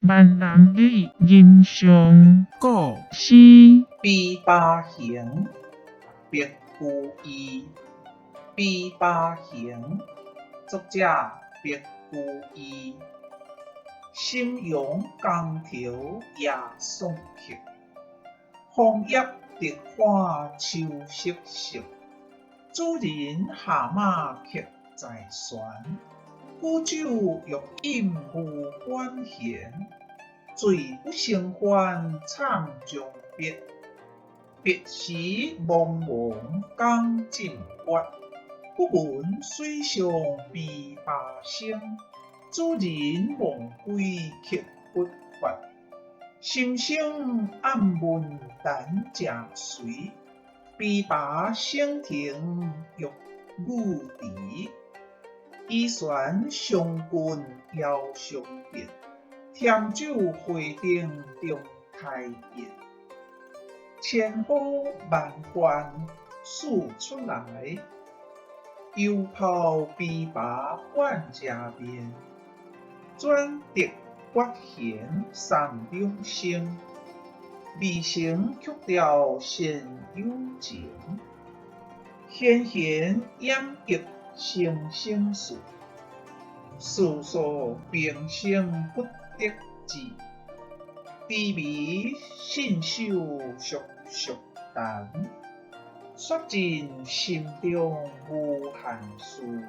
閩南語吟誦古詩。琵琶行，白居易。琵琶行，作者白居易。心陽江頭夜送客，楓葉荻花秋瑟瑟。主人下馬客在船，沽酒欲飲無管弦。醉不成還慘將別，別時茫茫江浸月。不聞水上琵琶聲，主人忘歸客不發。心生暗問陳正隨，琵琶聲停欲語遲。移船相近遙相別，添酒花燈中開宴。千呼萬喚始出來，猶抱琵琶半遮面。轉笛撥弦三兩聲，未成曲調弦有情。絃弦掩抑聲聲事，事數平生不得志。低眉信手熟熟彈，說盡心中無限事。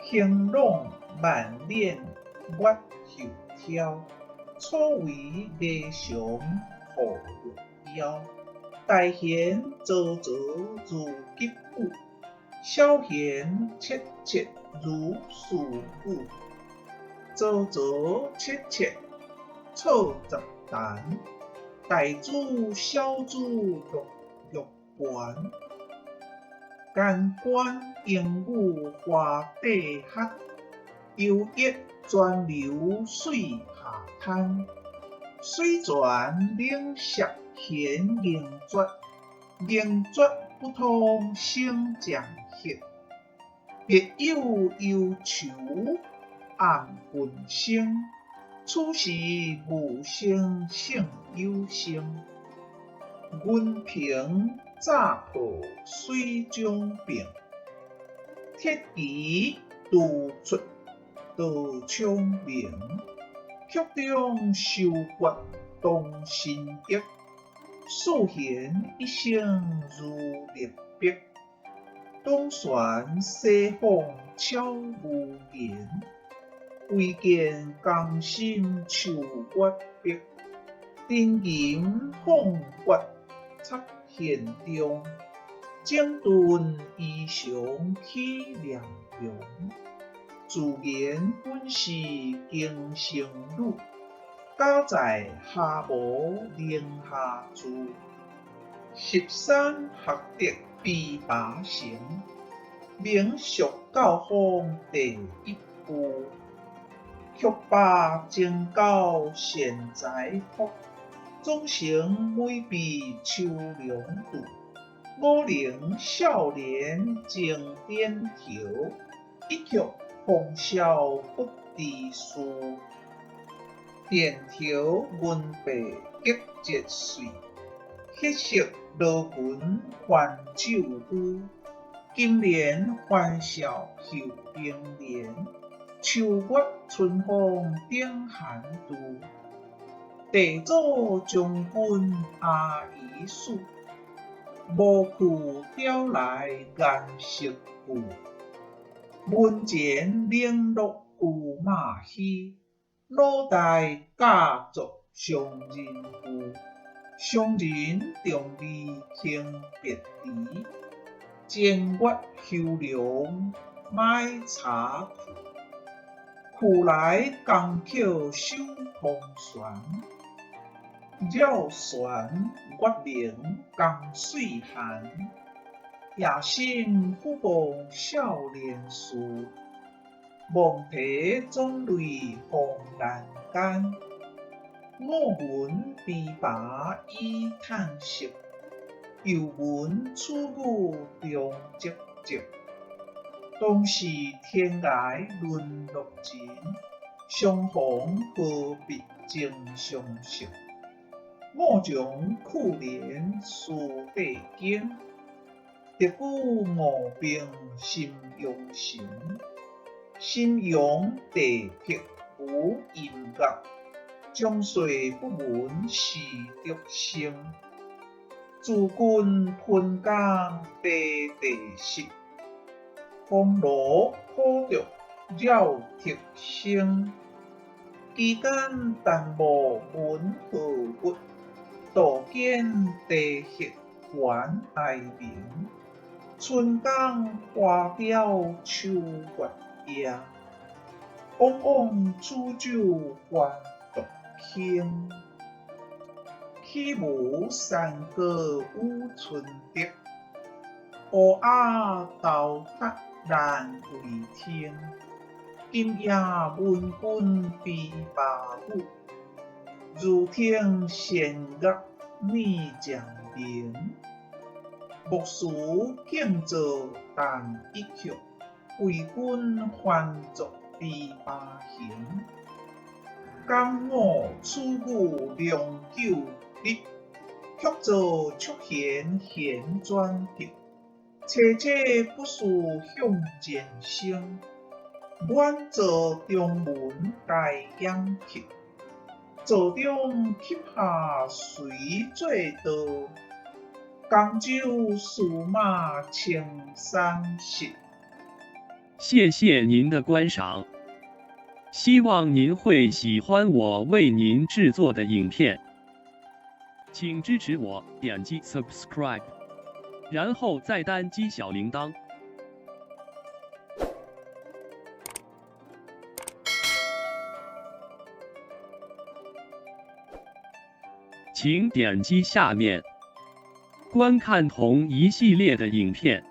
興朗萬臉月又挑，楚帷霓裳護玉腰。大弦嘈嘈如急雨，小弦切切如私語。嘈嘈切切錯十彈，大珠小珠落玉盤。干關鶯語花底箏，幽咽泉流水下灘。水泉冷澀弦凝絕，凝絕不通聲漸歇。別有憂愁暗分生，此時無聲勝有聲。銀瓶乍破水將平，鐵騎獨出刀槍鳴。曲中收決動心憶，四弦一聲如裂帛。東旋西晃悄無言，唯見江心秋月碧。沉吟放決插弦中，整頓衣裳起念容。自言本是經生女，家在霞無寧夏住。十三學得琵琶成，民俗教坊第一句。曲罷爭交賢才福，總成每被秋涼度。五陵少年爭點頭，一曲風簫不知事。殿頭銀白激節碎，血色羅裙還酒虛。金蓮歡笑繡冰蓮，秋月春風頂寒度。地祖將軍阿姨死，無去調來顏色舊。門前零落舊馬虛，腦袋教作傷人句。傷人重利輕別離，正月休涼買柴去。去來江口守空船，繞船月明江水寒。夜深忽夢少年事，望提總淚風闌間。我聞琵琶已嘆息，猶聞楚語中唧唧。當是天涯淪落人，相逢何必曾相識。五常苦連師弟經，特具五兵心陽成。心陽地僻無音樂，終歲不聞師德聲。諸君噴江地地實，風爐苦著了鐵生。期間淡漠聞何物？道堅地血懸哀鳴。春江花凋秋月夜，往往煮酒還獨傾。豈無山歌與春德？烏鴉頭塔難為天。今夜聞君琵琶語，如聽弦樂念漸明。莫辭敬坐彈一曲，為君還作琵琶行。江我此語良久日，曲作曲弦弦轉急。凄凄不事向前聲，滿座中門皆掩泣。座中泣下誰做道？江州司馬青衫濕。謝謝您的觀賞，希望您會喜歡我為您製作的影片，請支持我點擊 subscribe，然後再單擊小鈴鐺。請點擊下面觀看同一系列的影片。